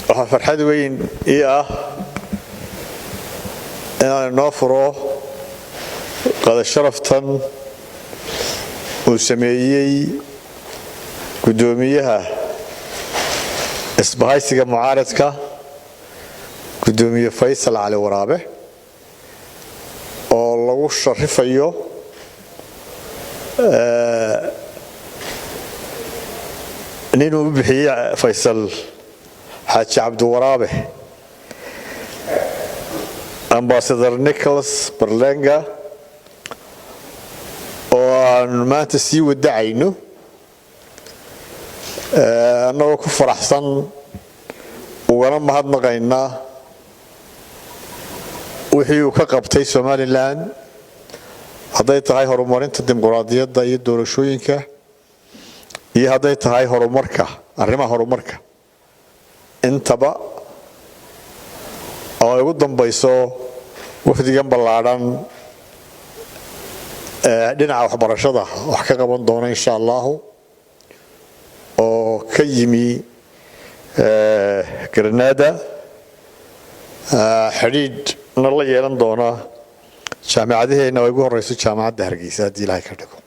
Waxaa farxad weyn ii ah inaan inoo furo qada sharaftan uu sameeyey guddoomiyaha isbahaysiga mucaaradka, Guddoomiye Faysal Cali Waraabe, oo lagu sharifayo ninuu u bixiyey Faysal Xaaji Cabdiwaraabe, Ambassador Nicholas Berlanga, oo aanu maanta sii wadacayno, annagoo ku faraxsan ugana mahadnaqaynaa wixii uu ka qabtay Somaliland, hadday tahay horumarinta dimuqraadiyadda iyo doorashooyinka iyo hadday tahay horumarka, arrimaha horumarka intaba, oo ay ugu dambayso wafdigan ballaadhan dhinaca waxbarashada wax ka qaban doona, insha Allahu, oo ka yimi Granada, xidhiidhna la yeelan doona jaamicadaheenna ay ugu horeyso Jaamacadda Hargeysa, haddii Ilahay ka dhigo.